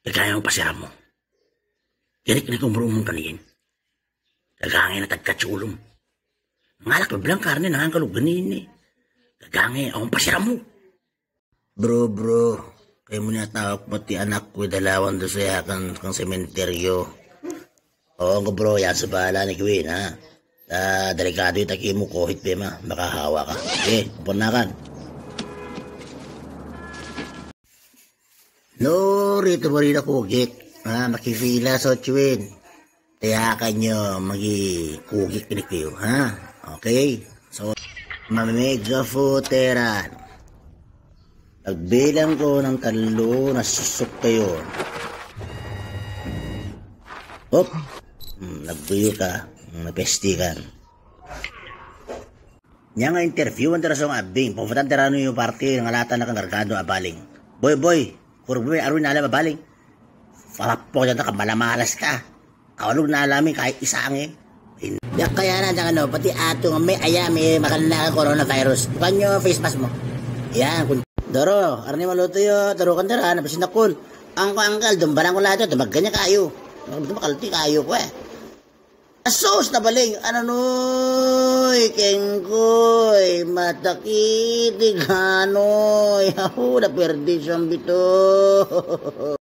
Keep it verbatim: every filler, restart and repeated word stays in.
Gaga ñe ong pasiran mu. Kini kini kumbru mun kini. Gaga ñe na kat kat ulum. Ngalak belang karne nangan kalu gini ini. Gaga ñe ong pasiran mu. Bro, bro, kemuni atauk pati anakku dalawan tu saya kan, kan sementeryo. O, engko bro, ya sebala ni kiwi na. Ta, delikadu taki mu covid pe ma, maka hawa ka. Oke, pernah kan? Nuri tu beri dah kugik. Ha, maki vila so cuin. Te ya kanyo magi kugik ni kiu, ha? Oke. So, mamega futeran. Pagbilang ko ng telu, nasusuk kayo. Op. Hmm, nagbuyu ka. Hmm, napesti kan. Nya nga interview antara song abing, pofatan teranu yu parti ngalatan akan gargado abaling. Boy, boy, kurbi arwin alam abaling. Palapok janta kemala malas ka. Kaulug nalami kai isange. Ya kaya na jangan no, pati atu ngemi ayami makan na coronavirus. Bukannya face mask mo. Ya, kun. Doro, arni malutu yo, doro kan dara, na bisin takun. Angko angkal, dumbarang ko lato, dumaganya kayu. Dumbarang kalti kayu ko eh. Asus na baling, ananoy, kengkoy, matakiti, ganoy. Ahu, da perdi sambito.